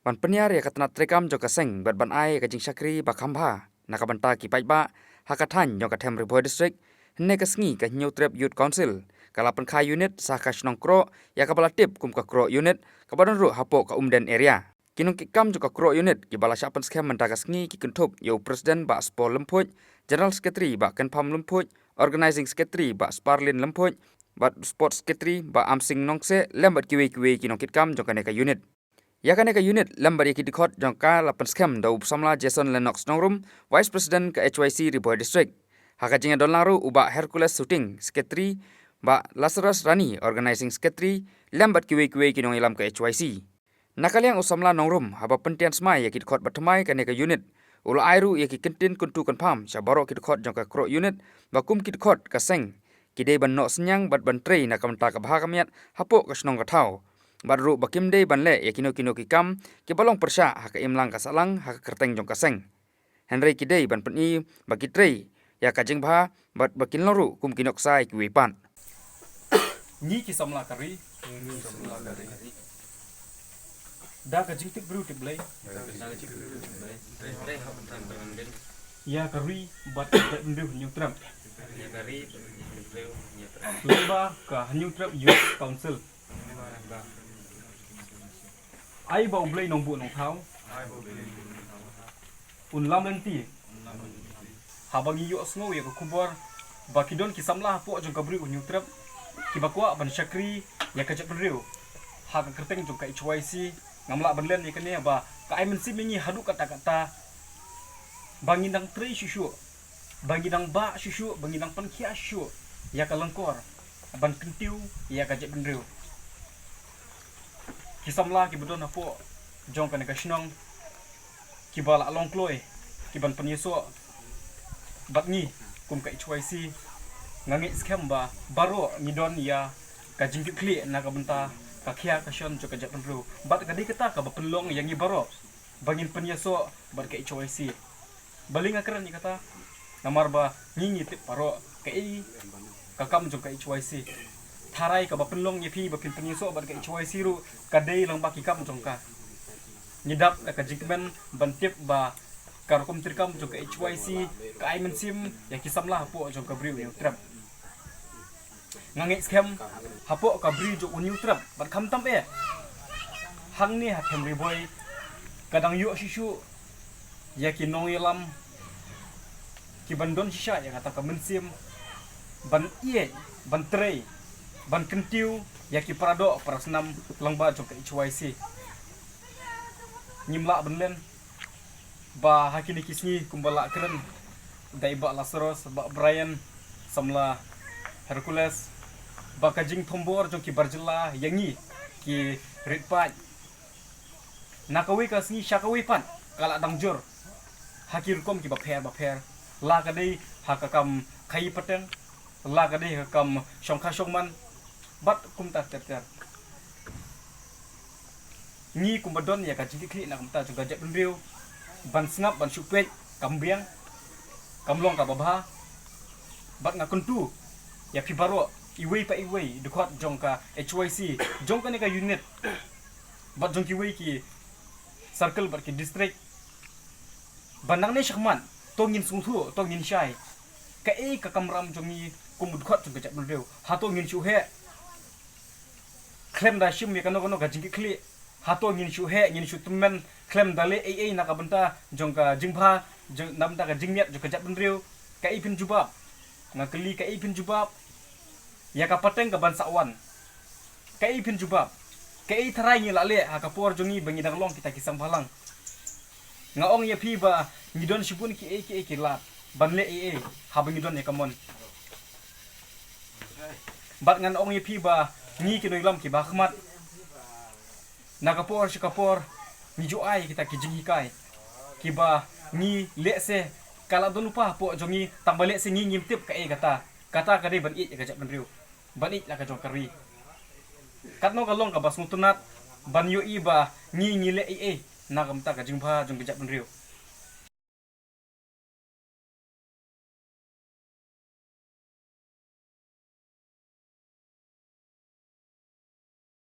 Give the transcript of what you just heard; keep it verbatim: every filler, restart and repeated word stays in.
Ban pynïar ïa ka tnat treikam jong ka seng bad ban ai ïa ka jingshakri ba kham bha na ka bynta ki paidbah ha ka thaiñ jong ka Them Ri Bhoi District, hynne ka sngi ka Hynñiewtrep Youth Council ka la pynkha unit sha ka shnong Kroh, ïa kaba la tip kum ka Kroh Unit, kaba don ruh hapoh ka Umden area. Ki nongkitkam jong ka Kroh Unit kiba la shah pynskhem mynta ka sngi ki kynthup ïa u President Bah Spor Lymphuid, General Secretary Bah Kynpham Lymphuid, Organising Secretary Bah Sparlin Lymphuid, bad Sports Secretary Bah Amsing Nongseh, lem bad kiwei kiwei ki nongkitkam jong kane ka unit. Ïa kane ka unit lem bad ïa ki dkhot jong ka la pynskhem da u samla Jason Lennox Nongrum, Vice President ka H Y C Ri Bhoi District. Ha ka jingïadon lang ruh u Bah Hercules Suting, Secretary, Bah Lazarus Rani, Organising Secretary, lem bad kiwei kiwei ki nongïalam ka H Y C. Na ka liang u samla Nongrum, haba pyntian smai ïa ki dkhot ba thymmai kane ka unit, u la ai ruh ïa ki kyntien kyntu kynpham sha baroh ki dkhot jong ka Kroh Unit, ba kum ki dkhot ka seng ki dei ban noh synñiang bad ban trei na ka bynta ka bha ka miat hapoh ka shnong ka thaw. Bad ruh ba kim dei ban leh ïa kino kino ki kam kiba long pyrshah ha ka imlang ka sahlang ha ka kyrteng jong ka seng. Hynrei ki dei ban pyni ba ki trei ïa ka jingbha bad ba kin long ruh kum ki nuksa ïa kiwei pat. Ngi ki samla ka ri, da ka jingtip briew tip Blei ïa ka ri bad ka jaitbynriew Hynñiewtrep, lyngba ka Hynñiewtrep Youth Council. Ai ba U Blei Nongbuh Nongthaw un lam lynti haba ngi ïohsngew ïa ka khubor ba ki don ki samla hapoh jong ka briew Hynñiewtrep kiba kwah ban shakri ïa ka jaitbynriew ha ka kyrteng jong ka H Y C. Ngam lah ban len ïa kane ba ka ai mynsiem ïa ngi haduh katta katta ba ngin dang trei shuh shuh, ba ngi dang bah shuh shuh, ba ngi dang pynkhia shuh ïa ka lyngkor ban kyntiew ïa ka jaitbynriew. Ki samla kiba don hapoh jong kane ka shnong kiba la long kloi kiban pynïasoh bad ngi kum ka H Y C, nga ngeit skhem ba baroh ngi don ïa ka jingkitkhlieh na ka bynta ka khia ka shon jong ka jaitbynriew. Bad ka dei kata kaba pynlong ïa ngi baroh ba ngin pynïasoh bad ka H Y C. Balei nga kren ïa kata? Namar ba ngi ngi tip baroh kaei ka kam jong ka H Y C. Tharai kaba pynlong ïa phi ba phin pynïasoh bad ka H Y C ruh ka dei lyngba ki kam jong ka. Ngi dap da ka jingkmen ban tip ba ka rukom treikam jong ka H Y C ka ai mynsiem ïa ki samla hapoh jong ka briew Hynñiewtrep. Nga ngeit skhem hapoh ka briew jong u Hynñiewtrep bad khamtam eh hangne ha Them Ri Bhoi ka dang ïoh shuh shuh ïa ki nongïalam kiban don shisha ïa kata ka mynsiem ban ïeit, ban trei, ban kyntiew ïa ki paradoh parasnam lyngba jong ka H Y C. Ngim lah ban len ba ha kine ki sngi kumba la kren da i Bah Lazarus, Bah Brian, samla Hercules, ba ka jingthombor jong ki bar jylla ïa ngi ki rit paid na kawei ka sngi sha kawei pat ka la dang jur ha ki rukom kiba pher ba pher, la ka dei ha ka kam khaïi pateng, la ka dei ha ka kam shongkha shongman bad kumta ter ter. Ngi kumba don ïa ka jingkitkhlieh na ka bynta jong ka jaitbynriew ban sngap ban shu peit kam biang, kam long kaba bha. Bad nga kyntu ïa phi baroh iwei pa iwei dkhot jong ka H Y C, jong kane ka unit bad jong kiwei ki circle bad ki district, ba nangne shakhmat to ngin sngewthuh, to ngin shai kaei ka kamram jong ngi kum u dkhot jong ka jaitbynriew. Hato ngin shu heh khlem da shim ïa kano kano ka jingkitkhlieh? Hato ngin shu heh, ngin shu tymmen khlem da leh ei ei na ka bynta jong ka jingbha, jong, na ka bynta ka jingmiat jong ka jaitbynriew? Kaei phin jubab? Nga kylli, kaei phin jubab ïa ka pateng kaban sa wan? Kaei phin jubab? Kaei tharai ngi la leh ha ka por jong ngi ba ngi dang long kita ki seng bhalang? Nga ong ïa phi ba ngi don shibun kiei kiei ki lad ban leh ei ei haba ngi don ïa ka mon. Bad ngan ong ïa phi ba ngi ki nongïalam kiba ha khmat, na ka por sha ka por ngi ju ai kita ki jinghikai kiba ngi lehse ka la don lypa hapoh jong ngi, tang ba lehse ngi ngim tip kaei kata. Kata ka dei ban ïeit ïa ka jaitbynriew, ban ïeit la ka jong ka ri. Katno ka long kaba sngewtynnat ban ïohi ba ngi ngi leh ei ei na ka bynta ka jingbha jong ka jaitbynriew.